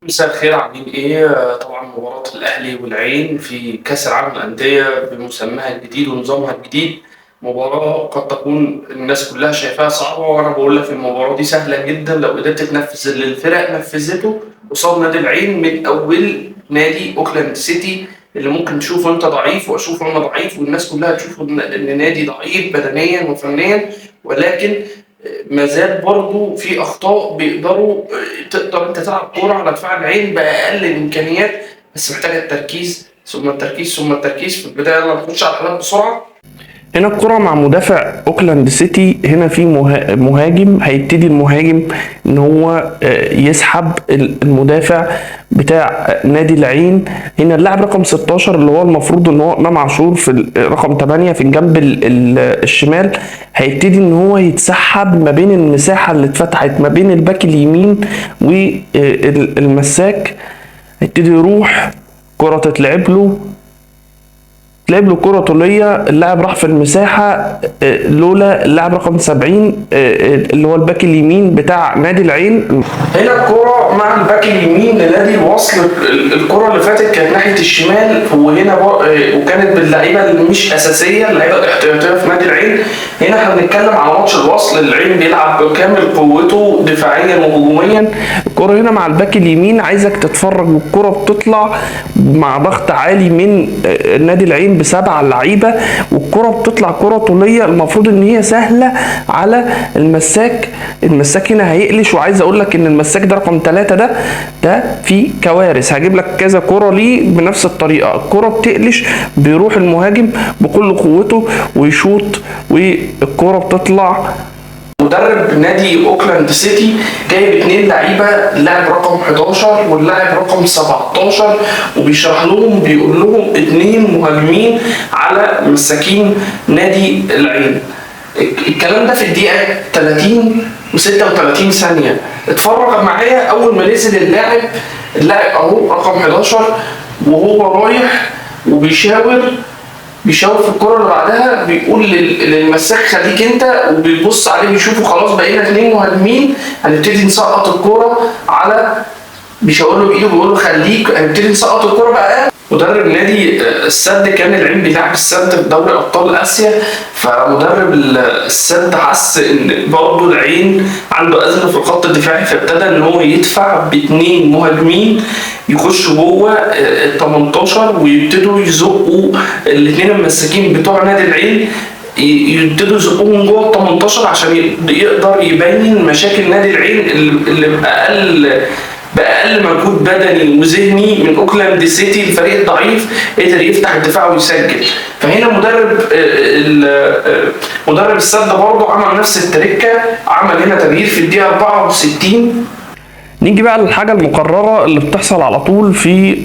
مساء الخير، عاملين ايه؟ طبعا مباراة الاهلي والعين في كأس العالم للأندية بمسماها الجديد ونظامها الجديد، مباراة قد تكون الناس كلها شايفاها صعبة، وانا بقول لك المباراة دي سهلة جدا لو قدرت تنفذ اللي الفرق نفذته قصاد نادي العين من اول نادي اوكلاند سيتي، اللي ممكن تشوفه انت ضعيف واشوفه انا ضعيف والناس كلها تشوفه ان نادي ضعيف بدنيا وفنيا، ولكن ما زال برضه في اخطاء بيقدروا، تقدر انت تلعب كورة على دفاع العين باقل الامكانيات، بس محتاجه التركيز ثم التركيز ثم التركيز. في البداية يلا نخش على الحالات بسرعة. هنا الكرة مع مدافع اوكلاند سيتي، هنا في مهاجم، هيبتدي المهاجم ان هو يسحب المدافع بتاع نادي العين. هنا اللاعب رقم 16 اللي هو المفروض ان هو امام عاشور في رقم 8 في الجنب الشمال، هيبتدي ان هو يتسحب ما بين المساحة اللي اتفتحت ما بين الباك اليمين والمساك، هيبتدي يروح كرة تتلعب له، لعب له كرة طولية، اللاعب راح في المساحة، لولا اللاعب رقم 70، اللي هو الباك اليمين بتاع نادي العين. هنا الكرة مع الباك اليمين لنادي الوصل، الكرة اللي فاتت كانت ناحية الشمال، وهنا وكانت باللعيبة اللي مش أساسية، اللعيبة الاحتياطية في نادي العين. هنا احنا بنتكلم على ماتش الوصل، العين بيلعب بكامل قوته دفاعيا وهجوميا. الكرة هنا مع الباك اليمين، عايزك تتفرج والكرة بتطلع مع ضغط عالي من نادي العين ب7 لعيبة، والكرة بتطلع كرة طولية المفروض ان هي سهلة على المساك. المساك هنا هيقلش، وعايز اقول لك ان المساك ده رقم 3 ده في كوارث، هجيب لك كذا كرة ليه بنفس الطريقة. الكرة بتقلش، بيروح المهاجم بكل قوته ويشوط والكرة بتطلع. مدرب نادي اوكلاند سيتي جايب 2 لعيبة، اللاعب رقم 11 واللاعب رقم 17، وبيشرح لهم بيقول لهم 2 مهاجمين على مساكين نادي العين. الكلام ده في الدقيقة تلاتين وستة وتلاتين ثانية. اتفرج معايا اول ما نزل اللاعب اهو رقم 11 وهو رايح وبيشاور، بيشاور في الكرة اللي بعدها، بيقول للمساك خليك انت، وبيبص عليه بيشوفه خلاص بقينا 2 مهاجمين، هنبتدي نسقط الكرة على، بيشاور له بايده بيقول له خليك، هنبتدي نسقط الكرة بقى. مدرب نادي السد كان العين بيلعب السد في دوري ابطال اسيا، فمدرب السد حس ان برضه العين عنده ازمة في الخط الدفاعي، فابتدى ان هو يدفع ب2 مهاجمين يخشوا جوه ال 18 ويبتدوا يزقوا الاثنين المساكين بتوع نادي العين، يبتدوا يزقوهم جوه ال 18 عشان يقدر يبين مشاكل نادي العين اللي بأقل مجهود بدني وذهني من اوكلاند سيتي الفريق الضعيف قدر يفتح الدفاع ويسجل. فهنا مدرب السد برضه عمل نفس التركة، عمل هنا تغيير في الدقيقة 64. نيجي بقى للحاجة المقررة اللي بتحصل على طول في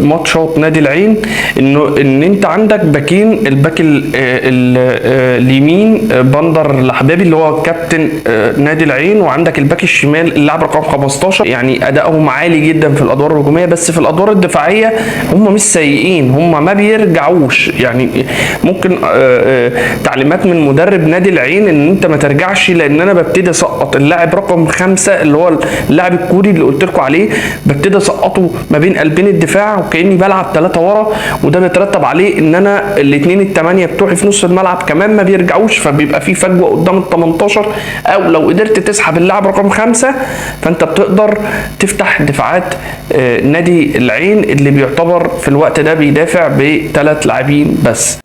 ماتشات نادي العين، ان انت عندك باكين، الباك اليمين، بندر الحبابي اللي هو كابتن نادي العين، وعندك الباك الشمال اللاعب رقم 15. ادائهم عالي جدا في الادوار الهجومية، بس في الادوار الدفاعية هم مش سيئين، هم ما بيرجعوش. ممكن تعليمات من مدرب نادي العين ان انت ما ترجعش، لان انا ببتدي اسقط اللاعب رقم 5 اللي هو اللاعب الكوري اللي قلت لكم عليه، ببتدي اسقطه ما بين قلبين الدفاع وكاني بلعب 3 ورا، وده بيترتب عليه ان انا الاثنين الثمانية بتوعي في نص الملعب كمان ما بيرجعوش، فبيبقى في فجوة قدام ال 18، او لو قدرت تسحب اللاعب رقم 5 فانت بتقدر تفتح دفاعات نادي العين اللي بيعتبر في الوقت ده بيدافع بثلاث لاعبين بس.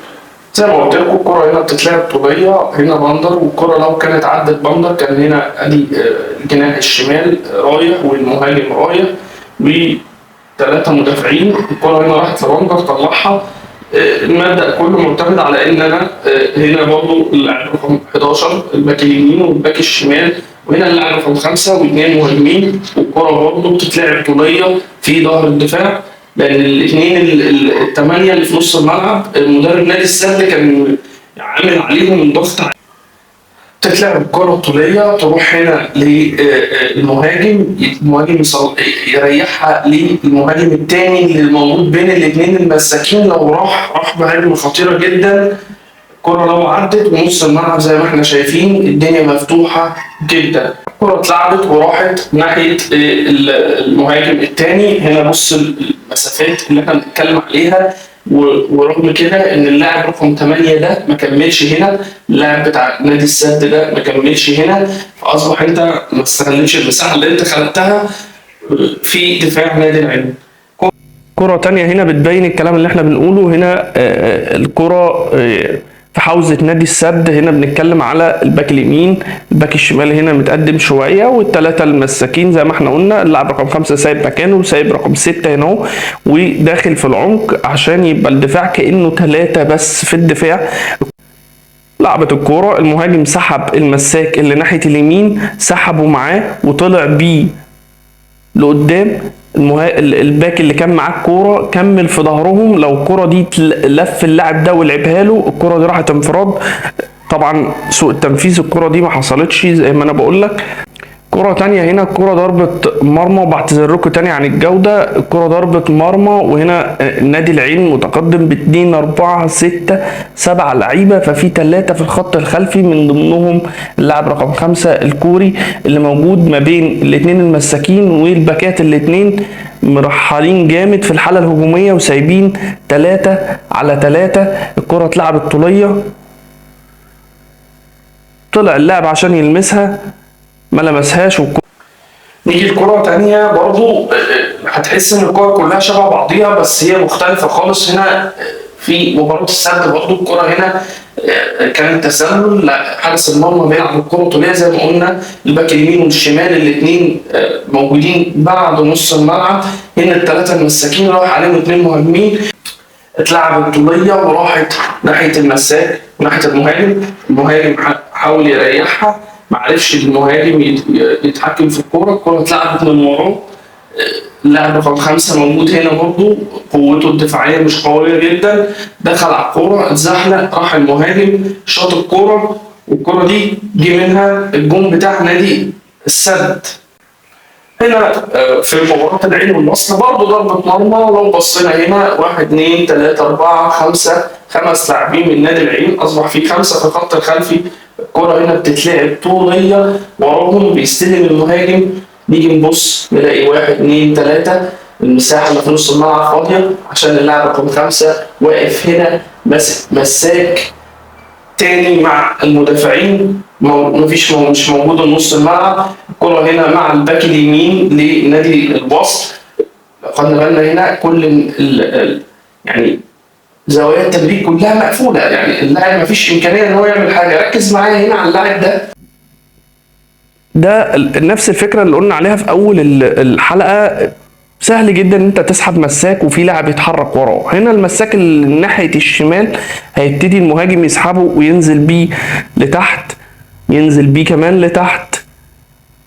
زي ما قلت لكم الكرة هنا بتتلعب طولية، هنا بندر، والكرة لو كانت عدت بندر كان هنا ادي الجناح الشمال رايح والمهاجم رايح وثلاثة مدافعين. الكرة هنا راحت لبندر طلعها. المبدأ كله معتمد على ان انا هنا برضو اللاعب رقم 11 الباك اليمين والباك الشمال، وهنا اللاعب رقم 5 واثنين مهاجمين، والكرة برضو بتتلعب طولية في ظهر الدفاع، لأن الاثنين الثمانية اللي في نص الملعب المدرب نادي السد كان عامل عليهم ضغط عالي. تتلعب الكرة الطولية تروح هنا للمهاجم، المهاجم يريحها للمهاجم الثاني اللي موجود بين الاثنين المساكين، لو راح بهجمة خطيرة جدا. الكرة لو عدت ونص الملعب زي ما احنا شايفين الدنيا مفتوحة جدا. الكرة اتلعبت وراحت ناحية المهاجم الثاني. هنا بص المسافات اللي احنا بنتكلم عليها، ورغم كده ان اللاعب رقم 8 ده ما كملش هنا، اللاعب بتاع نادي السد ده ما كملش هنا، فاصبح انت ما استغلتش المساحة اللي انت خدتها في دفاع نادي العين. كرة تانية هنا بتبين الكلام اللي احنا بنقوله هنا، الكرة في حوزة نادي السد. هنا بنتكلم على الباك اليمين، الباك الشمال هنا متقدم شوية، والتلاتة المساكين زي ما احنا قلنا، اللاعب رقم 5 سايب مكانه وسايب رقم 6 هنا اهو وداخل في العمق عشان يبقى الدفاع كأنه 3 بس في الدفاع. لعبت الكورة، المهاجم سحب المساك اللي ناحية اليمين، سحبه معاه وطلع بيه لقدام. الباك اللي كان معاه الكورة كمل في ظهرهم، لو الكورة دي لف اللاعب ده ولعبها له، الكورة دي راحت انفراد. طبعا سوء التنفيذ، الكورة دي ما حصلتش زي ما انا بقول لك. كرة تانية هنا، الكرة ضربة مرمى، وبعتذر لكم تاني عن الجودة. الكرة ضربة مرمى، وهنا نادي العين متقدم باتنين أربعة ستة سبعة لعيبة، ففي 3 في الخط الخلفي من ضمنهم اللاعب رقم 5 الكوري اللي موجود ما بين الاتنين المساكين والباكات الاتنين مرحلين جامد في الحالة الهجومية وسايبين 3 على 3. الكرة اتلعبت طولية، طلع اللاعب عشان يلمسها ما لمسهاش. نيجي لكرة تانية برضو، هتحس ان الكرة كلها شبه بعضيها بس هي مختلفة خالص. هنا في مباراة السد برضو الكرة هنا كانت تسلل، لا حارس المرمى بيلعب الكرة طولية زي ما قلنا، الباك اليمين والشمال الاتنين موجودين بعد نص الملعب. هنا التلاتة المساكين راح عليهم 2 مهاجمين، اتلعبت طولية وراحت ناحية المساك وناحية المهاجم. المهاجم حاول يريحها، معرفش المهاجم يتحكم في الكورة، الكورة اتلعبت من وراه. اللاعب رقم 5 موجود هنا برضه، قوته الدفاعية مش قوية جدا، دخل على الكورة اتزحلق، راح المهاجم شاط الكورة، والكورة دي جه منها الجون بتاع نادي السد. هنا في مباراة العين والوصل برضه ضربة مرمى. لو بصينا هنا 1 2 3 4 5، 5 لاعبين من نادي العين، أصبح في 5 في الخط الخلفي. الكرة هنا بتتلعب طولية وراهم، بيستلم المهاجم. نيجي نبص نلاقي 1 2 3، المساحة اللي في نص الملعب فاضية عشان اللاعب رقم 5 واقف هنا مساك تاني مع المدافعين، مفيش مش موجود نص الملعب. الكرة هنا مع الباك اليمين لنادي الوصل. لو خدنا بالنا هنا كل زوايا التمرير كلها مقفولة، يعني اللاعب مفيش إمكانية إن هو يعمل حاجة. ركز معايا هنا على اللاعب ده. ده نفس الفكرة اللي قلنا عليها في أول الحلقة. سهل جدا ان انت تسحب مساك وفي لاعب يتحرك وراه. هنا المساك اللي ناحية الشمال هيبتدي المهاجم يسحبه وينزل بيه لتحت، ينزل بيه كمان لتحت،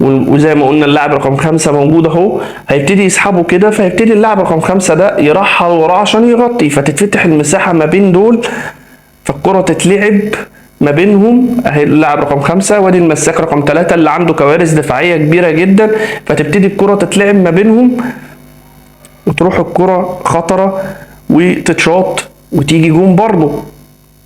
وزي ما قلنا اللاعب رقم 5 موجود اهو، هيبتدي يسحبه كده، فيبتدي اللاعب رقم 5 ده يرحل وراه عشان يغطي، فتتفتح المساحة ما بين دول، فالكرة تتلعب ما بينهم. اهي اللاعب رقم 5 وادي المساك رقم 3 اللي عنده كوارث دفاعية كبيرة جدا، فتبتدي الكرة تتلعب ما بينهم وتروح الكرة خطرة وتتشاط وتيجي جون برضه.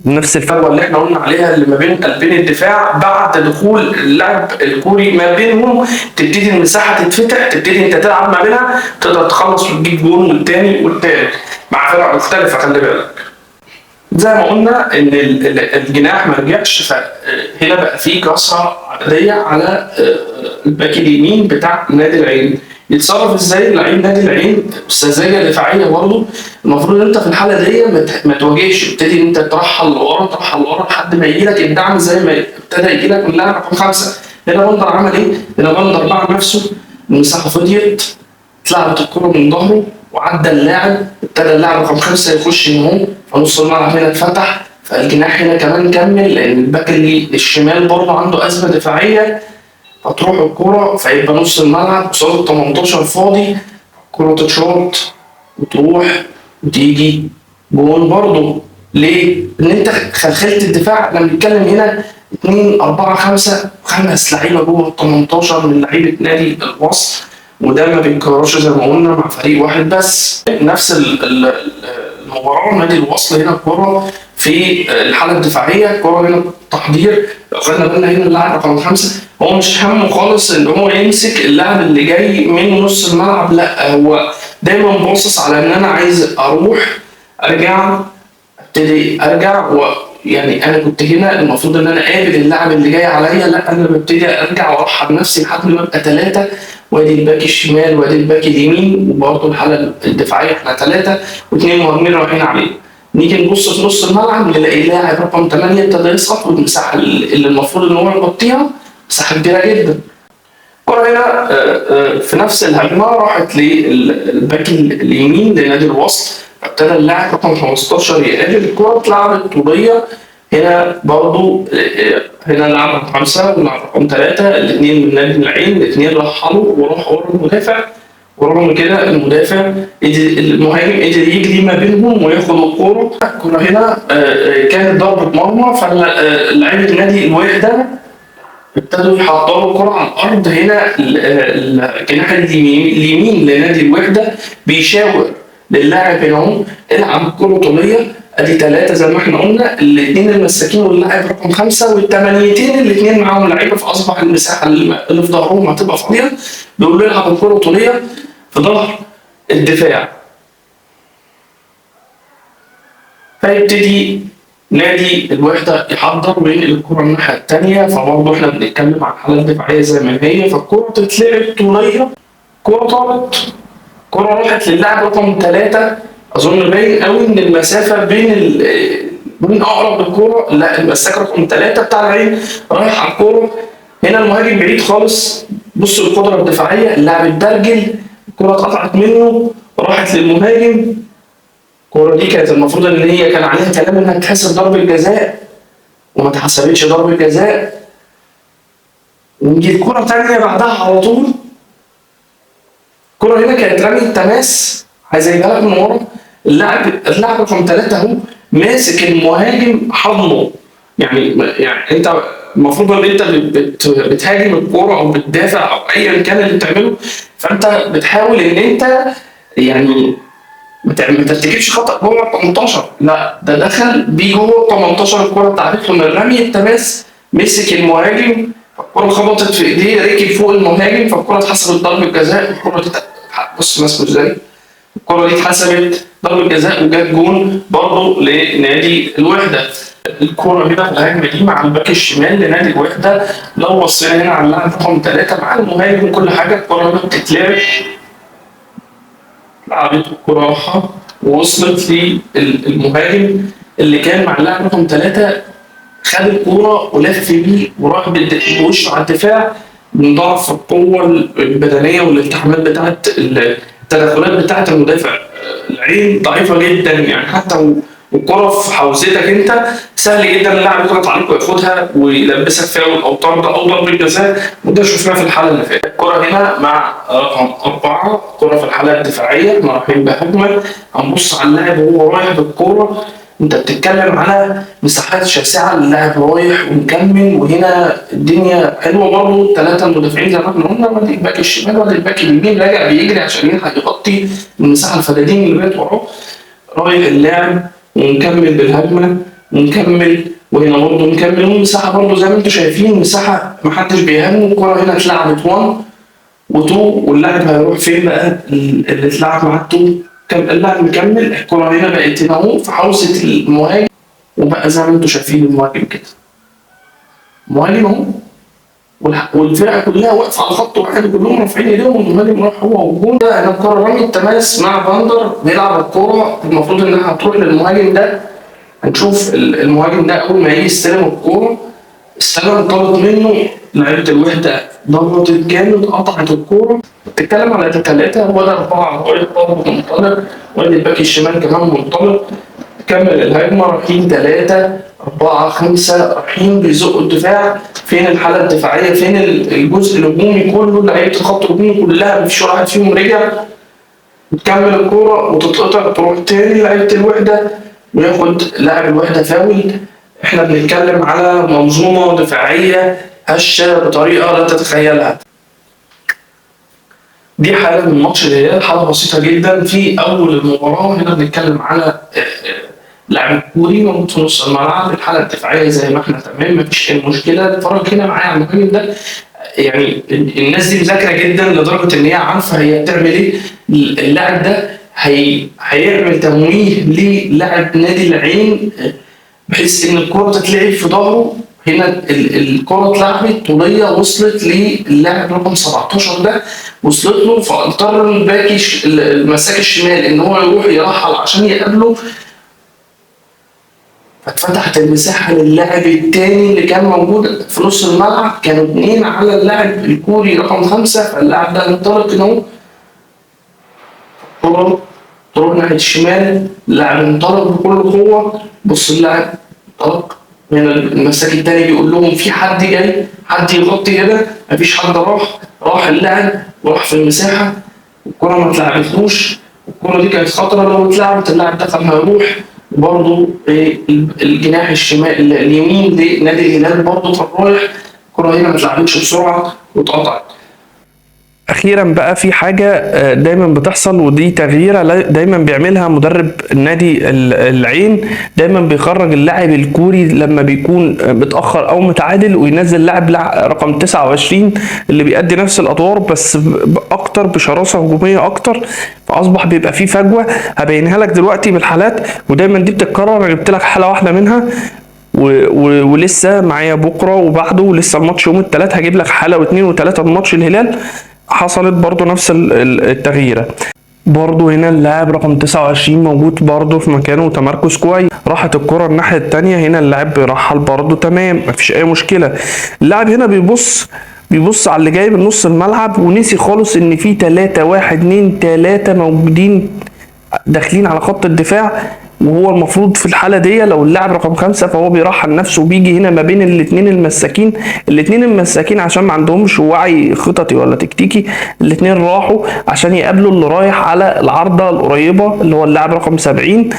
نفس الفجوة اللي احنا قلنا عليها اللي ما بين قلبين الدفاع بعد دخول اللاعب الكوري ما بينهم، تبتدي المساحة تتفتح، تبتدي انت تلعب ما بينها، تقدر تخلص وتجيب جون والتاني والتالت مع فرق مختلفة. خلي بالك زي ما قلنا ان الجناح ما رجعش، فهنا بقى في كسرة عددية على الباك اليمين بتاع نادي العين. يتصرف ازاي لعيب نادي العين؟ سذاجة دفاعية برضه. المفروض ان انت في الحالة دي ما تواجهش، ابتدي ان انت ترحل لورا، ترحل لورا لحد ما يجي لك الدعم زي ما ابتدى يجي لك من لاعب رقم 5. هنا بندر عمل ايه؟ هنا بندر باع نفسه، المساحة فضيت، اتلعبت الكره من ظهره وعدى اللاعب، ابتدى اللاعب رقم 5 يخش هنا اهو، فنص الملعب هنا اتفتح، فالجناح هنا كمان كمل لان الباك الشمال برضه عنده ازمة دفاعية، فتروح الكرة فيبقى نص الملعب قصاد ال 18 فاضي، الكرة تتشاط وتروح وتيجي جون برضه. ليه؟ إن أنت خلخلت الدفاع. لما بنتكلم هنا 2 4 5، 5 لعيبة جوه ال 18 من لعيبة نادي الوصل، وده ما بيتكررش زي ما قلنا مع فريق واحد بس. نفس المباراة نادي الوصل هنا الكرة في الحالة الدفاعية. الكره هنا تحضير، لو خدنا بالنا هنا اللاعب رقم 5 هو مش همه خالص ان هو يمسك اللاعب اللي جاي من نص الملعب، لا هو دايما باصص على ان انا عايز اروح ارجع ابتدي ارجع يعني انا كنت هنا المفروض ان انا قابل اللاعب اللي جاي عليا، لا انا ببتدي ارجع وارحب نفسي لحد ما ابقى 3، وادي الباك الشمال وادي الباك اليمين، وبرضه الحالة الدفاعية احنا 3 و2 مهاجمين رايحين عليه. نيجي نبص في نص الملعب نلاقي لاعب رقم 8 ابتدى يسقط، والمساحة اللي المفروض ان هو يغطيها مساحة كبيرة جدا. الكرة هنا في نفس الهجمة راحت للباك اليمين لنادي الوصل، ابتدى اللاعب رقم 15 يقابل الكرة، اتلعبت طولية هنا برضو، هنا اللاعب رقم 5 واللاعب رقم 3 الاثنين من نادي العين، الاثنين رحلوا وراحوا ورا المدافع، ورغم كده المدافع المهاجم قدر يجري ما بينهم وياخد الكورة. الكورة هنا كانت ضربة مرمى، فلاعيبة نادي الوحدة ابتدوا يحضروا الكرة على الأرض. هنا الجناح اليمين لنادي الوحدة بيشاور للاعب هنا اهو العب الكرة طولية، ادي 3 زي ما احنا قلنا، الاثنين المساكين واللاعب رقم 5 والثمانيتين الاثنين معاهم لعيبة، فأصبح المساحة اللي في ظهرهم هتبقى فاضية. بيقول له العب الكرة طولية في ظهر الدفاع، فيبتدي نادي الوحدة يحضر وينقل الكرة الناحية التانية. فبرضه احنا بنتكلم عن الحالة الدفاعية زي ما هي، فالكرة تتلعب طولية، كرة طارت، كرة راحت للاعب رقم 3، أظن باين قوي إن المسافة بين بين أقرب الكرة، لا المساك رقم 3 بتاع العين رايح على الكرة، هنا المهاجم بعيد خالص. بصوا القدرة الدفاعية، اللاعب اتبرجل، الكرة اتقطعت منه راحت للمهاجم. الكرة دي كانت المفروض ان هي كان عليها كلام انها تحسب ضربة جزاء وما اتحسبتش ضربة جزاء. ونجي الكرة تانية بعدها على طول، الكرة هنا كانت رمية تماس، عايز اجيبها لك من ورا. اللاعب رقم 3 اهو ماسك المهاجم حضنه، يعني انت المفروض ان انت بتهاجم الكورة او بتدافع او ايا كان اللي بتعمله، فانت بتحاول ان انت يعني ما ترتكبش خطأ جوه ال 18، لا ده دخل بيه جوه ال 18، الكورة اتعادت له من رمي التماس، مسك المهاجم، الكورة خبطت في ايديه، ركب فوق المهاجم، فالكوره اتحسبت ضربة جزاء. الكورة دي بص ماسكه ازاي، الكورة دي اتحسبت ضربة جزاء وجت جون برضه لنادي الوحدة. الكورة هنا في الهجمة دي مع الباك الشمال لنادي الوحدة، لو بصينا هنا على اللاعب رقم 3 مع المهاجم وكل حاجة، الكورة هنا بتتلعب، لعبت الكرة راحة ووصلت للمهاجم اللي كان مع اللاعب رقم 3، خد الكورة ولف بيه وراح بوشه على الدفاع، من ضعف القوة البدنية والالتحامات بتاعت التدخلات بتاعت المدافع. العين ضعيفة جدا، يعني حتى والكرة في حوزتك انت سهل جدا اللاعب يضغط عليك وياخدها ويلبسك فاول او طرد او ضربة جزاء، وده شفناه في الحالة اللي فاتت. الكرة هنا مع رقم 4، الكرة في الحالة الدفاعية، احنا رايحين بهجمة، هنبص على اللاعب وهو رايح بالكورة. انت بتتكلم على مساحات شاسعة، اللاعب رايح ومكمل، وهنا الدنيا حلوة برضه، 3 مدافعين زي ما احنا قلنا، وادي الباك الشمال وادي الباك اليمين راجع بيجري عشان يلحق يغطي المساحة الفدادين اللي بقت وراه. رايح اللاعب ومكمل بالهجمة ومكمل، وهنا برضه مكمل، والمساحة برضه زي ما انتم شايفين مساحة محدش بيهاجمه. الكرة هنا اتلعبت 1 و2، واللاعب هيروح فين بقى؟ اللي اتلعب معاه 2 اللاعب مكمل. الكرة هنا بقت هنا اهو في حوزة المهاجم، وبقى زي ما انتم شايفين المهاجم كده، مهاجم اهو، والفرقة كلها واقفة على خط واحد وكلهم رافعين ايديهم، والمهاجم راح هو والجون. ده هنا الكرة رمي التماس مع فاندر، بيلعب الكورة المفروض انها هتروح للمهاجم ده. هنشوف المهاجم ده اول ما يجي يستلم الكورة، استلم طلبت منه لعيبة الوحدة، ضغطت جامد، قطعت الكورة. بتتكلم على 3، هو ده 4 رايح برضه منطلق، وادي الباك الشمال كمان منطلق. كمل الهجمة، رايحين 3 4 5، رايحين بيزقوا الدفاع. فين الحالة الدفاعية؟ فين الجزء الهجومي كله؟ لعيبة الخط الهجومي كلها مفيش واحد فيهم رجع. تكمل الكورة وتتقطع، تروح تاني لعيبة الوحدة وياخد لاعب الوحدة فاول. احنا بنتكلم على منظومة دفاعية هشة بطريقة لا تتخيلها. دي حالة من ماتش الهلال، حالة بسيطة جدا في أول المباراة. هنا بنتكلم على لاعب كوري موجود في نص الملعب، الحالة الدفاعية زي ما احنا تمام، مفيش اي مشكلة. اتفرج هنا معايا على المهاجم ده، يعني الناس دي مذاكرة جدا لدرجة ان هي عارفه هي بتعمل ايه. اللاعب ده هيعمل تمويه للاعب نادي العين بحيث ان الكره تتلعب في ظهره. هنا الكره اتلعبت طوليه، وصلت للاعب رقم 17 ده، وصلت له، فاضطر الباك المساك الشمال ان هو يروح يرحل عشان يقابله، فاتفتحت المساحة للاعب الثاني اللي كان موجود في نص الملعب. كانوا 2 على اللاعب الكوري رقم 5، فاللاعب ده انطلق هنا، الكره تروح ناحية الشمال، اللاعب انطلق بكل قوة. بص اللاعب انطلق من المساك التاني بيقول لهم في حد جاي، حد يغطي هنا، مفيش حد، راح اللاعب وراح في المساحة، الكره ما اتلعبتلوش. الكره دي كانت خطره، لو اتلعبت اللاعب ده كان هيروح. برضه الجناح الشمال اليمين لنادي الهلال برضه كان رايح، الكره هنا ما اتلعبتش بسرعة واتقطعت. اخيرا بقى في حاجة دايما بتحصل، ودي تغييره دايما بيعملها مدرب النادي العين، دايما بيخرج اللاعب الكوري لما بيكون متاخر او متعادل، وينزل لاعب رقم 29 اللي بيأدي نفس الادوار بس اكتر بشراسة هجومية اكتر، فاصبح بيبقى فيه فجوة. هبينها لك دلوقتي بالحالات، ودايما دي بتتكرر. انا جبت لك حاله واحدة منها ولسه معايا بكره وبعده، ولسه الماتش يوم الثلاث هجيب لك حاله واثنين وثلاثة الماتش الهلال حصلت برضو نفس التغييره. برضو هنا اللاعب رقم 29 موجود برضو في مكانه وتمركز كويس، راحت الكرة الناحية التانية، هنا اللاعب بيرحل برضو تمام، مفيش أي مشكلة. اللاعب هنا بيبص على اللي جاي من نص الملعب، ونسي خالص إن في 3 1 2 3 موجودين داخلين على خط الدفاع، وهو المفروض في الحالة دي لو اللاعب رقم 5 فهو بيرحل نفسه وبيجي هنا ما بين الاثنين المساكين. الاثنين المساكين عشان ما عندهمش وعي خططي ولا تكتيكي، الاثنين راحوا عشان يقابلوا اللي رايح على العارضة القريبة اللي هو اللاعب رقم 70.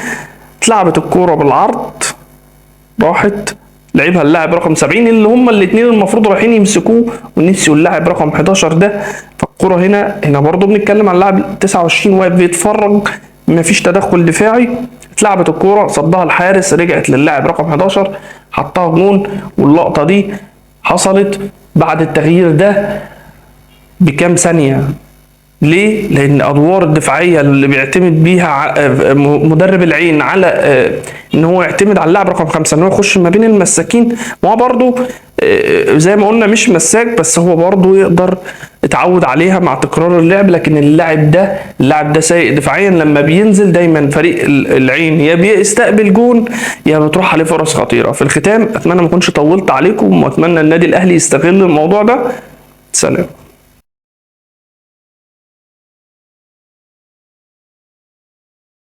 اتلعبت الكورة بالعرض، راحت لعبها اللاعب رقم 70 اللي هم الاثنين المفروض رايحين يمسكوه، ونسيوا اللاعب رقم 11 ده. فالكرة هنا برضو بنتكلم عن اللاعب 29 واقف بيتفرج، مفيش تدخل دفاعي. اتلعبت الكورة، صدها الحارس، رجعت للاعب رقم 11 حطها جون. واللقطة دي حصلت بعد التغيير ده بكام ثانية. ليه؟ لأن أدوار الدفاعية اللي بيعتمد بيها مدرب العين على إن هو يعتمد على اللاعب رقم 5 إن هو يخش ما بين المساكين، ما هو برضه زي ما قلنا مش مساك، بس هو برضه يقدر اتعود عليها مع تكرار اللعب. لكن اللاعب ده سيء دفاعيا، لما بينزل دايما فريق العين يا بيستقبل جون يا بتروح عليه فرص خطيرة. في الختام أتمنى ما أكونش طولت عليكم، وأتمنى النادي الأهلي يستغل الموضوع ده. سلام.